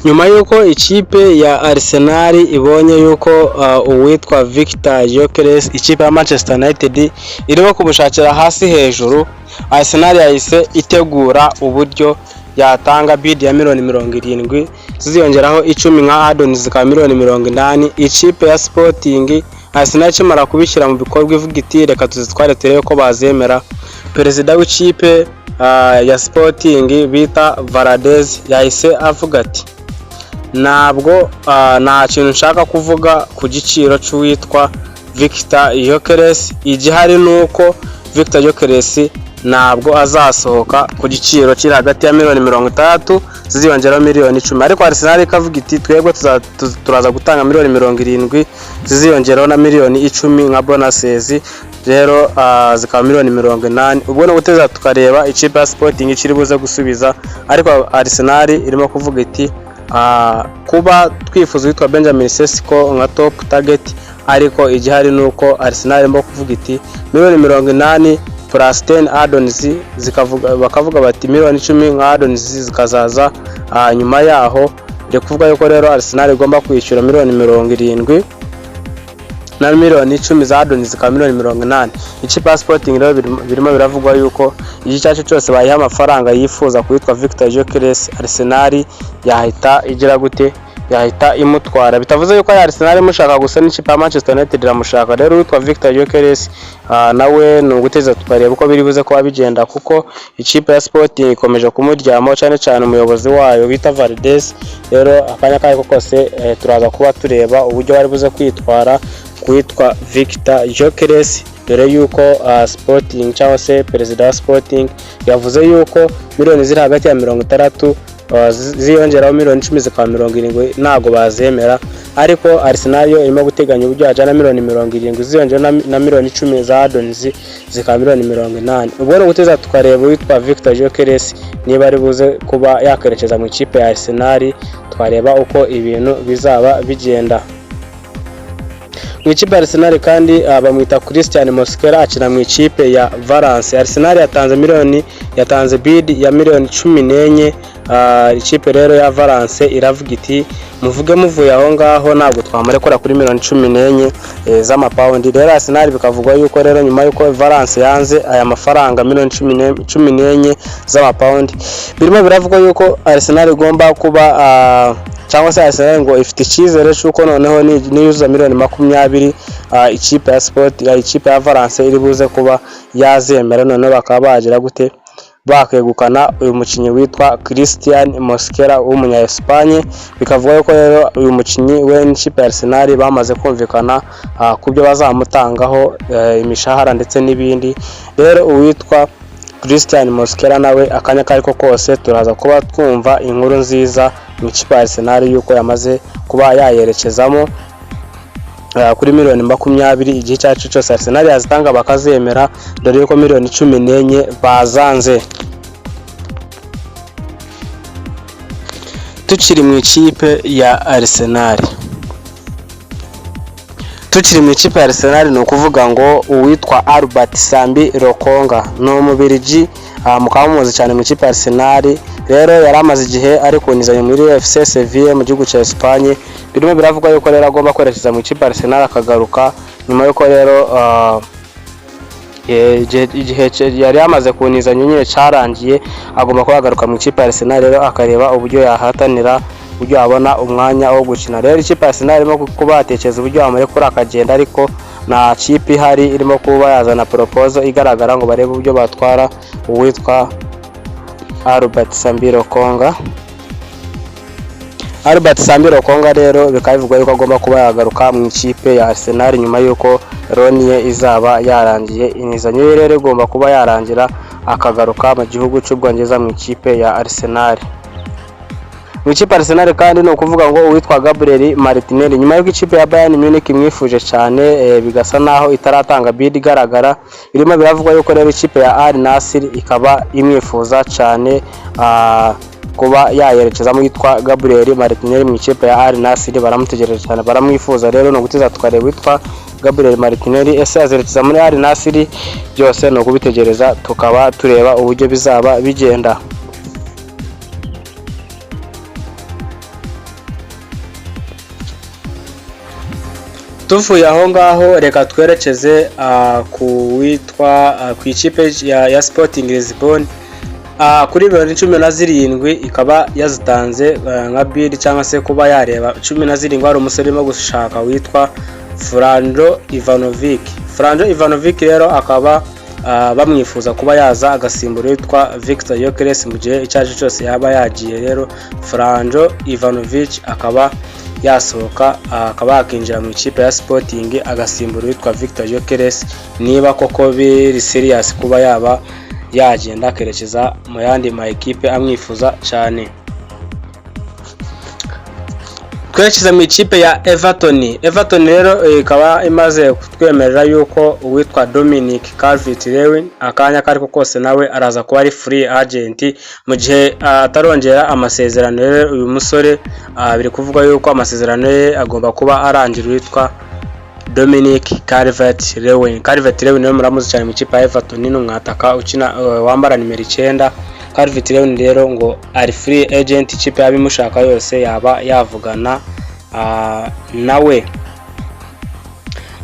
Nyuma y'uko ikipe ya Arsenal ibonye yuko uwitwa Victor Gyökeres ikipe ya Manchester United irimo kumushakira hasi hejuru, Arsenal yahise itegura uburyo yatanga bid ya miliyoni 70 ziziyongeraho 10 nka add-ons, zikaba miliyoni 80. Ikipe ya Sporting, Arsenal ikimara kubishyira mu bikorwa ivuga iti: "Reka tuzitware turebe ko bazemera." Perezida w'ikipe ya Sporting bita Varandas yahise avuga ati: "Ntabwo nta kintu nshaka kuvuga ku giciro cy'uwitwa Victor Gyökeres. Igihari ni uko Victor Gyökeres ntabwo azasohoka ku giciro kiri hagati ya miliyoni 60 ziziyongeraho miliyoni 10." Ariko Arsenal ikavuga iti: "Twebwe turaza gutanga miliyoni 70 ziziyongeraho na miliyoni 10 nka bonuses, rero zikaba miliyoni 80." Ubwo ni uguteza tukareba ikipe ya Sporting ikiri buze gusubiza, ariko Arsenal irimo kuvuga iti: "Kuba twifuza uwitwa Benjamin Sesko nka top target." Ariko igihari ni uko Arsenal irimo kuvuga iti miliyoni 80 plus 10 add-ons, zikavuga bakavuga bati miliyoni 10 nka add-ons zikazaza nyuma yaho. Biri kuvuga yuko rero Arsenal igomba kwishyura miliyoni 70 na miliyoni 10 za add-ons, zikaba miliyoni 80. Ikipe ya Sporting rero birimo biravugwa yuko igice icyo aricyo cyose bayiha amafaranga yifuza kuwitwa Victor Gyökeres, Arsenal yahita igira gute? Yahita imutwara. Bitavuze yuko ari Arsenal imushaka gusa, n'ikipe ya Manchester United iramushaka. Rero uwitwa Victor Gyökeres nawe ni uguteza tukareba uko biri buze kuba bigenda, kuko ikipe ya Sporting ikomeje kumuryamaho cyane cyane umuyobozi wayo bita Varandas. Rero akanya kayo kose turaza kuba tureba uburyo bari buze kwitwara kuwitwa Victor Gyökeres, dore yuko Sporting cyangwa se perezida wa Sporting yavuze yuko miliyoni ziri hagati ya 60 ziyongeraho miliyoni 10 zikaba 70 ntabwo bazemera. Ariko Arsenal yo irimo guteganya uburyo yajyana miliyoni 70 ziyongeraho na miliyoni 10 za add-ons, zikaba miliyoni 80. Ubwo ni uguteza tukareba uwitwa Victor Gyökeres niba ari buze kuba yakwerekeza mu ikipe ya Arsenal, twareba uko ibintu bizaba bigenda. Mu ikipe ya Arsenal kandi bamwita Christian Mosquera, akina mu ikipe ya Valence. Arsenal yatanze bid ya miliyoni 14. Ikipe rero ya Valence iravuga iti: "Muvuge muvuye aho ngaho, ntabwo twamurekura kuri miliyoni 14 z'amapawundi." Rero Arsenal bikavugwa yuko rero nyuma yuko Valence yanze aya mafaranga miliyoni 14 z'amapawundi, birimo biravugwa yuko Arsenal igomba kuba cyangwa se Arsenal ngo ifite icyizere cy'uko noneho niyuzuza miliyoni 20, ikipe ya Sport ya ikipe ya Valence iri buze kuba yazemera, noneho bakaba bagira gute? Bakegukana uyu mukinnyi witwa Christian Mosquera w'umunya Espagne. Bikavuga yuko rero uyu mukinnyi we n'ikipe ya Arsenal bamaze kumvikana ku byo bazamutangaho, imishahara ndetse n'ibindi. Rero uwitwa Christian Mosquera nawe akanya kariko kose turaza kuba twumva inkuru nziza mu ikipe ya Arsenal yuko yamaze kuba yayerekezamo kuri miliyoni 20. Igihe icyo ari cyo cyose Arsenal yazitanga bakazemera, dore yuko miliyoni 14 bazanze. Tukiri mu ikipe ya Arsenal, tukiri mu ikipe ya Arsenal, ni ukuvuga ngo uwitwa Albert Sambi Lokonga ni Umubirigi, mukaba mumuzi cyane mu ikipe ya Arsenal. Rero yari amaze igihe ari kunizanya muri FC Sevilla mu gihugu cya Espagne. Birimo biravugwa yuko rero agomba kwerekeza mu ikipe ya Arsenal akagaruka, nyuma yuko rero igihe yari yamaze kunizanya nyine cyarangiye, agomba kuba yagaruka mu ikipe ya Arsenal rero akareba uburyo yahatanira, uburyo yabona umwanya wo gukina. Rero ikipe ya Arsenal irimo kuba yatekereza uburyo yamurekura akagenda, ariko nta kipe ihari irimo kuba yazana proposal igaragara ngo barebe uburyo batwara uwitwa Albert Sambi Lokonga. Albert Sambi Lokonga rero bikaba bivugwa yuko agomba kuba yagaruka mu ikipe ya Arsenal nyuma yuko loan ye izaba yarangiye. Inizanyo ye rero igomba kuba yarangira akagaruka mu gihugu cy'Ubwongereza mu ikipe ya Arsenal. Mu ikipe ya Arsenal kandi ni ukuvuga ngo uwitwa Gabriel Martinelli, nyuma y'uko ikipe ya Bayern Munich imwifuje cyane, bigasa naho itaratanga bid igaragara, birimo biravugwa yuko rero ikipe ya Al Nassr ikaba imwifuza cyane kuba yayerekezamo. Witwa Gabriel Martinelli mu ikipe ya Al Nassr baramutegereje cyane, baramwifuza. Rero ni uguteza tukareba witwa Gabriel Martinelli ese azerekeza muri Al Nassr? Byose ni ukubitegereza tukaba tureba uburyo bizaba bigenda. Tuvuye aho ngaho, reka twerekeze ku witwa ku ikipe ya Sporting Lisbon, kuri miliyoni 17 ikaba yazitanze nka bid cyangwa se kuba yareba 17. Hari umusore urimo gushaka witwa Franjo Ivanovic. Franjo Ivanovic rero akaba bamwifuza kuba yaza agasimbura witwa Victor Gyökeres mu gihe icyo ari cyo cyose yaba yagiye. Rero Franjo Ivanovic akaba yasohoka, akaba yakinjira mu ikipe ya Sporting, agasimbura witwa Victor Gyökeres, niba koko biri serious kuba yaba yagenda akerekeza mu yandi ma ekipe amwifuza cyane. Twerekeza mu ikipe ya Everton. Everton rero ikaba imaze kutwemerera yuko uwitwa Dominic Calvert-Lewin akanya ako ariko kose nawe araza kuba ari free agent mu gihe atarongera amasezerano. Rero uyu musore biri kuvuga yuko amasezerano ye agomba kuba arangira, witwa Dominic Calvert-Lewin. Calvert-Lewin rero muramuzi cyane mu ikipe ya Everton, ni umwataka ukina wambara nimero 9. Calvert-Lewin rero ngo ari free agent, ikipe yaba imushaka yose yaba yavugana nawe.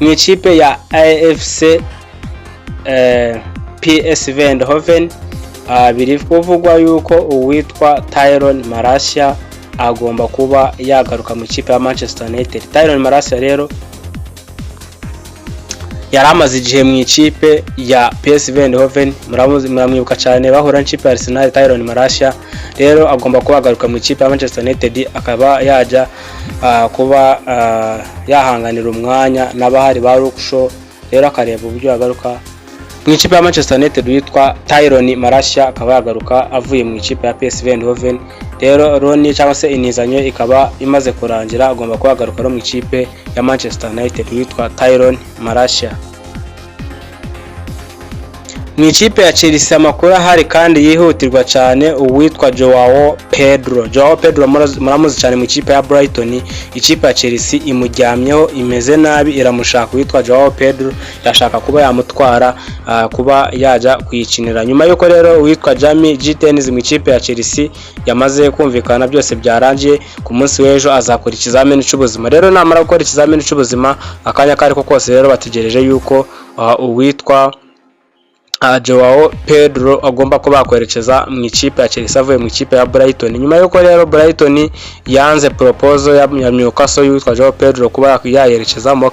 Mu ikipe ya AFC PSV Eindhoven, biri kuvugwa yuko uwitwa Tyrell Malacia agomba kuba yagaruka mu ikipe ya Manchester United. Tyrell Malacia rero yari amaze igihe mu ikipe ya PSV Eindhoven, muramwibuka cyane bahura n'ikipe ya Arsenal. Tyrell Malacia rero agomba kuba agaruka mu ikipe ya Manchester United, akaba yajya kuba yahanganira umwanya n'abahari ba Luke Shaw. Rero akareba uburyo yagaruka mu ikipe ya Manchester United. Witwa Tyrell Malacia akaba yagaruka avuye mu ikipe ya PSV Eindhoven. Rero loan cyangwa se inizanyo ikaba imaze kurangira, agomba kuba yagaruka no mu ikipe ya Manchester United, witwa Tyrell Malacia. Mu ikipe ya Chelsea, amakuru ahari kandi yihutirwa cyane, uwitwa Joao Pedro. Joao Pedro muramuzi cyane mu ikipe ya Brighton. Ikipe ya Chelsea imujyamyeho, imeze nabi, iramushaka. Uwitwa Joao Pedro irashaka kuba yamutwara, kuba yajya kuyikinira. Nyuma y'uko rero uwitwa Jamie Gittens mu ikipe ya Chelsea yamaze kumvikana, byose byarangiye, ku munsi w'ejo azakora ikizamini cy'ubuzima. Rero namara gukora ikizamini cy'ubuzima, akanya kariko kose rero bategereje yuko uwitwa Joao Pedro agomba kuba yakwerekeza mu ikipe ya Chelsea avuye mu ikipe ya Brighton. Nyuma y'uko rero Brighton yanze proposal ya Newcastle y'uwitwa Joao Pedro kuba yayerekezamo,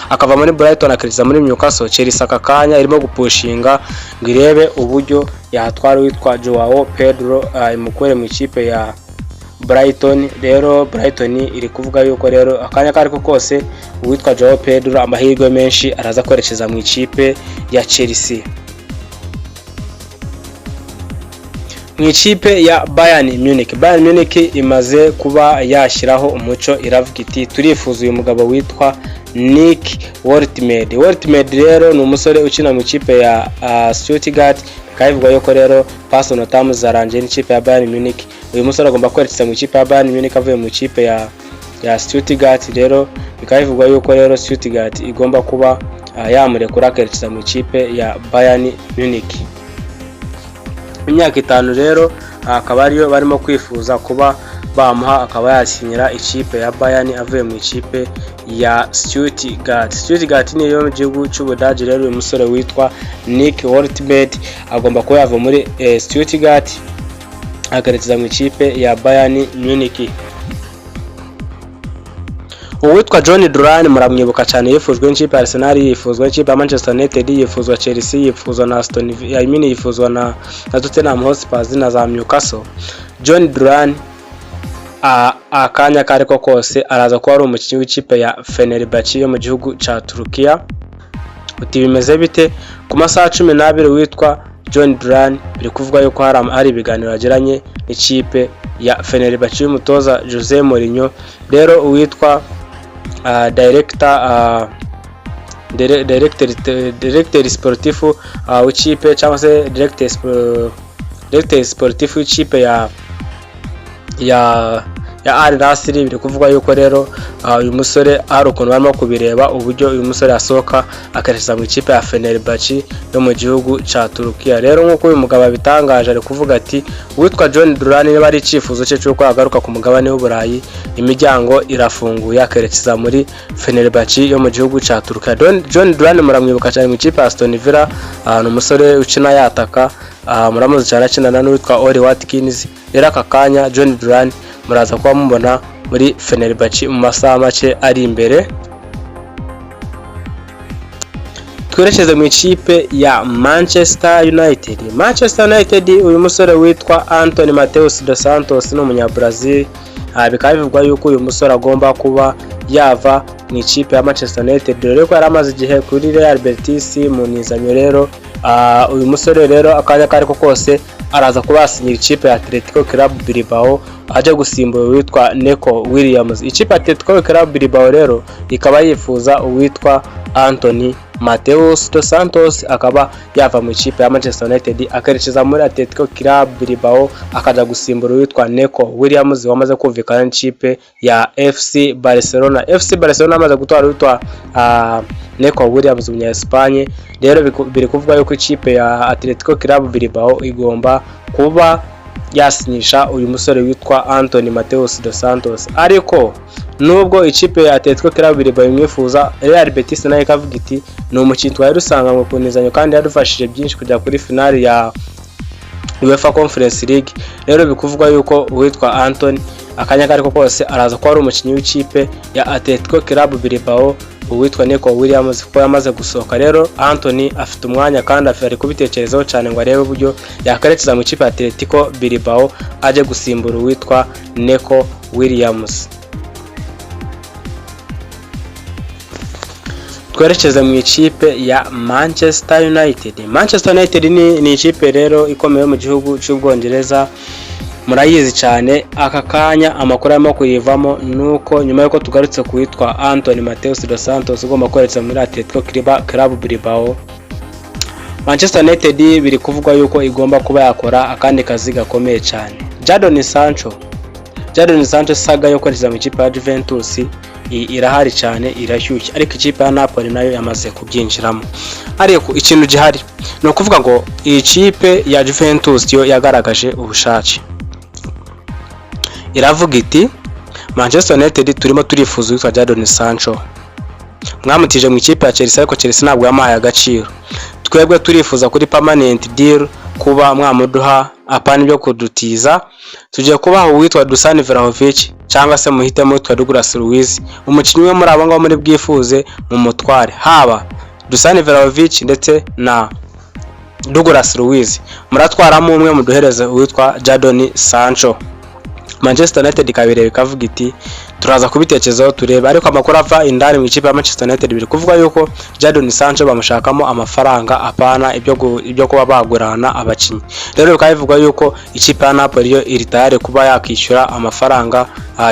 akava muri Brighton akerekeza muri Newcastle, Chelsea aka kanya irimo gupushinga ngo irebe uburyo yatwara uwitwa Joao Pedro, imukure mu ikipe ya Brighton. Rero Brighton iri kuvuga yuko rero akanya kariko kose uwitwa Joao Pedro amahirwe menshi araza kwerekeza mu ikipe ya Chelsea. Mu ikipe ya Bayern Munich, Bayern Munich imaze kuba yashyiraho umuco, iravuga iti: "Turifuza uyu mugabo witwa Nick Woltemade." Woltemade rero ni umusore ukina mu ikipe ya Stuttgart. Bikaba bivugwa yuko rero personal terms zarangiye n'ikipe ya Bayern Munich. Uyu musore agomba kwerekeza mu ikipe ya Bayern Munich avuye mu ikipe ya Stuttgart. Rero bikaba bivugwa yuko rero Stuttgart igomba kuba yamurekura akerekeza mu ikipe ya Bayern Munich. Imyaka 5 rero akaba ariyo barimo kwifuza kuba bamuha, akaba yasinyira ikipe ya Bayern avuye mu ikipe ya Stuttgart. Stuttgart ni yo mu gihugu cy'Ubudage. Rero uyu musore witwa Nick Woltemade agomba kuba yava muri Stuttgart akerekeza mu ikipe ya Bayern Munich. Uwitwa Jhon Duran muramwibuka cyane, yifujwe n'ikipe ya Arsenal, yifuzwa n'ikipe ya Manchester United, yifuzwa Chelsea, yifuzwa na Aston Villa, I mean yifuzwa na Tottenham Hotspur na za Newcastle. Jhon Duran akanya kariko kose araza kuba ari umukinnyi w'ikipe ya Fenerbahce yo mu gihugu cya Turukiya. Uti bimeze bite? Ku masaha 12 witwa Jhon Duran biri kuvuga yuko hari ibiganiro yagiranye n'ikipe ya Fenerbahce y'umutoza Jose Mourinho. Rero uwitwa directeur sportif w'ikipe cyangwa se directeur sportif w'ikipe ya Al Nassr, biri kuvuga yuko rero uyu musore hari ukuntu barimo kubireba uburyo uyu musore asohoka akerekeza mu ikipe ya Fenerbahce yo mu gihugu cya Turukiya. Rero nk'uko uyu mugabo abitangaje, ari kuvuga ati uwitwa Jhon Duran niba ari icyifuzo cye cy'uko yagaruka ku mugabane w'Uburayi, Imiryango irafunguye, akerekeza muri Fenerbahce yo mu gihugu cya Turukiya. John Duran muramwibuka cyane mu ikipe ya Aston Villa, ni umusore ukina yataka, muramuzi cyane akinana n'uwitwa Oli Watkins. Rero aka kanya John Duran muraza kuba mubona muri Fenerbahce mu masaha make ari imbere. Twerekeze mu ikipe ya Manchester United. Manchester United, uyu musore witwa Anthony Mateus dos Santos ni umunyabrazil. Bikaba bivugwa yuko uyu musore agomba kuba yava mu ikipe ya Manchester United, dore ko yari amaze igihe kuri Real Betis mu nizanyo. Rero uyu musore rero akanya ako ariko kose araza kuba yasinyira ikipe ya Atletico Club Bilbao, ajya gusimbura uwitwa Neco Williams. Ikipe ya Atletico Club Bilbao rero ikaba yifuza uwitwa Anthony Mateus dos Santos, akaba yava mu ikipe ya Manchester United akerekeza muri Atletico Club Bilbao, akajya gusimbura uwitwa Neco Williams wamaze kumvikana n'ikipe ya FC Barcelona. FC Barcelona amaze gutwara uwitwa Neco Williams, umunya Espagne. Rero biri kuvuga yuko ikipe ya Atletico Club Bilbao igomba kuba yasinyisha uyu musore witwa Anthony Mateus dos Santos. Ariko nubwo ikipe ya Atletico Club Bilbao imwifuza, Real Betis nayo ikavuga iti ni umukinnyi twari dusanganywe ku nizanyo kandi yadufashije byinshi kujya kuri finali ya UEFA Conference League. Rero bikuvugwa yuko uwitwa Anthony akanya kariko kose araza kuba ari umukinnyi w'ikipe ya Atletico Club Bilbao, uwitwa Neco Williams kuko yamaze gusohoka. Rero Anthony afite umwanya kandi ari kubitekerezaho cyane ngo arebe uburyo yakerekeza mu ikipe ya Atletico Bilbao, ajye gusimbura uwitwa Neco Williams. Twerekeze mu ikipe ya Manchester United. Manchester United ni ikipe rero ikomeye mu gihugu cy'Ubwongereza, murayizi cyane. Aka kanya amakuru arimo kuyivamo nuko nyuma y'uko tugarutse ku witwa Anthony Mateus dos Santos ugomba kwerekeza muri Atletico Club Bilbao, Manchester United biri kuvugwa yuko igomba kuba yakora akandi kazi gakomeye cyane. Jadon Sancho saga yo kwerekeza mu ikipe ya Juventus irahari cyane, irashyushye, ariko ikipe ya Napoli nayo yamaze kubyinjiramo. Ariko ikintu gihari ni ukuvuga ngo iyi kipe ya Juventus yo yagaragaje ubushake, iravuga iti Manchester United turimo turifuza uwitwa Jadon Sancho, mwamutije mu ikipe ya Chelsea ariko Chelsea ntabwo yamuhaye agaciro. Twebwe turifuza kuri permanent deal kuba mwamuduha, apana ibyo kudutiza. Tugiye kubaha uwitwa Dusan Vlahovic cyangwa se muhitemo uwitwa Douglas Luiz, umukinnyi umwe muri abo ngabo muri bwifuze mu mutware, haba Dusan Vlahovic ndetse na Douglas Luiz, muratwaramo umwe muduhereze uwitwa Jadon Sancho. Manchester United ikabireba ikavuga iti turaza kubitekerezaho turebe. Ariko amakuru ava indani mu ikipe ya Manchester United, biri kuvuga yuko Jadon Sancho bamushakamo amafaranga, apana ibyo kuba bagurana abakinnyi. Rero bikaba bivugwa yuko ikipe ya Napoli yo iri tayari kuba yakishyura amafaranga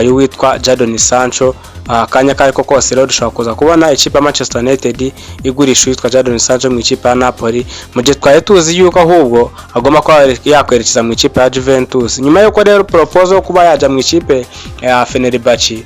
y'uwitwa Jadon Sancho akanya kariko kose. Rero dushobora kuza kubona ikipe ya Manchester United igurisha uwitwa Jadon Sancho mu ikipe ya Napoli, mu gihe twari tuzi yuko ahubwo agomba kuba yakwerekeza mu ikipe ya Juventus. Nyuma yuko rero proposal yo kuba yajya mu ikipe ya Fenerbahce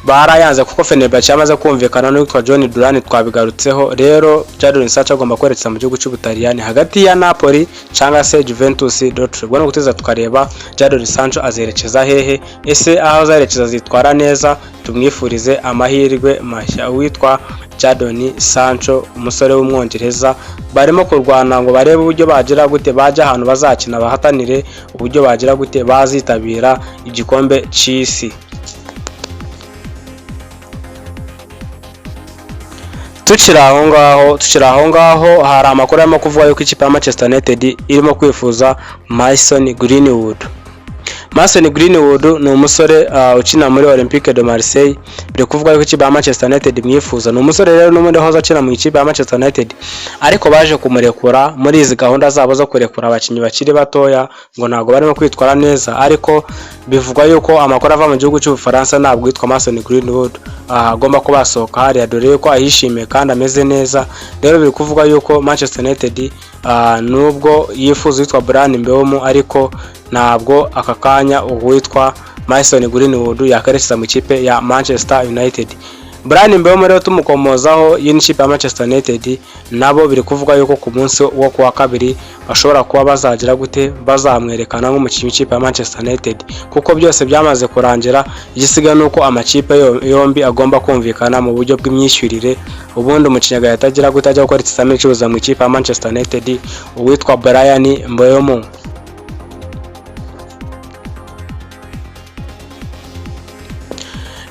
barayanze, kuko Fenerbahce yamaze kumvikana n'uwitwa John Duran, twabigarutseho. Rero Jadon Sancho agomba kwerekeza mu gihugu cy'Ubutaliyani hagati ya Napoli cyangwa se Juventus Dortmund. Ubwo ni uguteza tukareba Jadon Sancho azerekeza hehe, ese aho azerekeza zitwara neza? Tumwifurize amahirwe mashya uwitwa Jadon Sancho, umusore w'Umwongereza. Barimo kurwana ngo barebe uburyo bagira gute bajya ahantu bazakina, bahatanire uburyo bagira gute bazitabira igikombe cy'isi. Tukiri aho ngaho hari amakuru arimo kuvuga yuko ikipe ya Manchester United irimo kwifuza Mason Greenwood. Mason Greenwood ni umusore ukina muri Olympique de Marseille. Biri kuvuga yuko ikipe ya Manchester United imwifuza. Ni umusore rero n'ubundi wahoze akina mu ikipe ya Manchester United, ariko baje kumurekura muri izi gahunda zabo zo kurekura abakinnyi bakiri batoya, ngo ntabwo barimo kwitwara neza. Ariko bivugwa yuko amakuru ava mu gihugu cy'Ubufaransa ntabwo yitwa Mason Greenwood agomba kuba yasohoka hariya, dore yuko ahishimiye kandi ameze neza. Rero biri kuvuga yuko Manchester United nubwo yifuza uwitwa Bryan Mbeumo, ariko ntabwo aka kanya uwitwa Mason Greenwood yakerekeza mu ikipe ya Manchester United. Bryan Mbeumo rero tumukomozaho, iyi ni ikipe ya Manchester United, nabo biri kuvuga yuko ku munsi wo kuwa kabiri bashobora kuba bazagira gute, bazamwerekana nk'umukinnyi w'ikipe ya Manchester United, kuko byose byamaze kurangira. Igisigaye ni uko amakipe yombi agomba kumvikana mu buryo bw'imyishyurire, ubundi umukinnyi agahita agira gute, ajya gukora ikizamini cy'ubuzima mu ikipe ya Manchester United, uwitwa Bryan Mbeumo.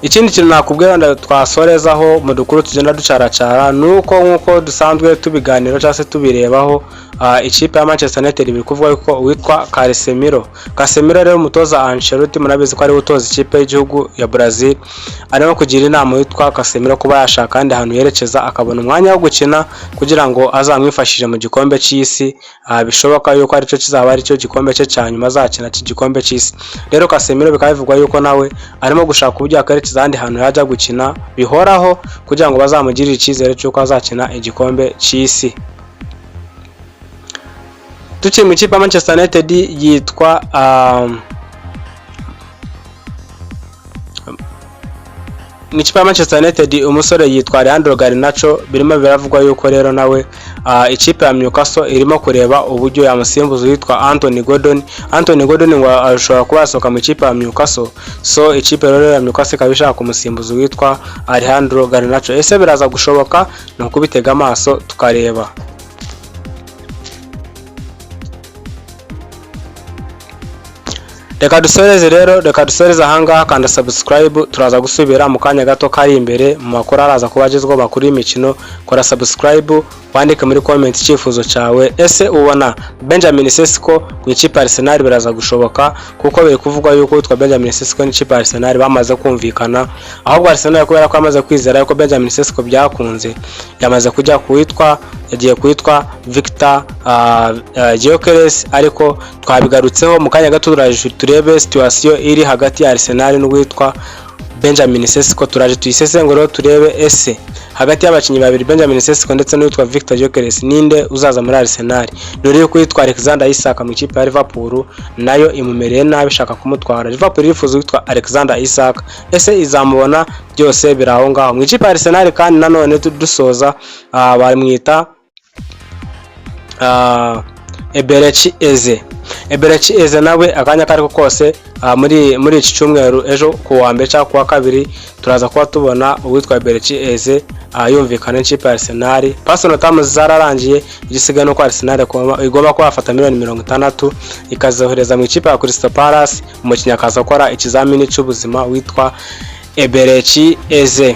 Ikindi kintu nakubwira wenda twasorezaho mu dukuru tugenda ducaracara, ni uko nk'uko dusanzwe tubiganira cyangwa se tubirebaho, ikipe ya Manchester United biri kuvuga ko uwitwa Casemiro, Casemiro rero umutoza Ancelotti murabizi ko ari we utoza ikipe y'igihugu ya Brazil, arimo kugira inama witwa Casemiro kuba yashaka ahandi hantu yerekeza akabona umwanya wo gukina kugira ngo azamwifashishe mu gikombe cy'isi. Bishoboka yuko aricyo kizaba aricyo gikombe cye cya nyuma azakina cy'igikombe cy'isi. Rero Casemiro bikaba bivugwa yuko nawe arimo gushaka uburyo yakwerekeza ahandi hantu yajya gukina bihoraho kugira ngo bazamugirire icyizere cy'uko azakina igikombe cy'isi. Tukiri mu ikipe ya Manchester United yitwa mu ikipe ya Manchester United umusore yitwa Alejandro Garnacho, birimo biravugwa yuko rero nawe ikipe ya Newcastle irimo kureba uburyo yamusimbuza witwa Anthony Gordon. Anthony Gordon ngo ashobora kuba yasohoka mu ikipe ya Newcastle, so ikipe rero ya Newcastle ikaba ishaka kumusimbuza witwa Alejandro Garnacho. Ese biraza gushoboka? Ni ukubitega amaso tukareba. Reka dusoreze rero, reka dusoreze ahangaha, kanda subscribe, turaza gusubira mu kanya gato kari imbere mu makuru araza kuba agezweho makuru y'imikino. Kora subscribe, wandike muri comment icyifuzo cyawe. Ese ubona Benjamin Sesko mu ikipe ya Arsenal biraza gushoboka? Kuko biri kuvugwa yuko witwa Benjamin Sesko n'ikipe ya Arsenal bamaze kumvikana, ahubwo Arsenal kubera ko yamaze kwizera yuko Benjamin Sesko byakunze, yamaze kujya kuwitwa, yagiye kwitwa Victor Gyökeres, ariko twabigarutseho mu kanya gato. Turaje turebe situation iri hagati ya Arsenal n'uwitwa Benjamin Sesko, turaje tuyisesengure turebe ese hagati y'abakinnyi babiri Benjamin Sesko ndetse n'uwitwa Victor Gyökeres ninde uzaza muri Arsenal. Dore yuko uwitwa Alexander Isak mu ikipe ya Liverpool nayo imumereye nabi, ishaka kumutwara. Liverpool irifuza uwitwa Alexander Isak, ese izamubona? Byose biri aho ngaho mu ikipe ya Arsenal. Kandi nanone dusoza, bamwita Eberechi Eze. Eberechi Eze nawe akanya kariko kose muri iki cyumweru, ejo ku wa mbere cyangwa ku wa kabiri, turaza kuba tubona uwitwa Eberechi Eze yumvikana n'ikipe ya Arsenal. Personal terms zararangiye, igisigaye nuko Arsenal igomba kuba yafata miliyoni 60 ikazohereza mu ikipe ya Crystal Palace, umukinnyi akaza gukora ikizamini cy'ubuzima witwa Eberechi Eze.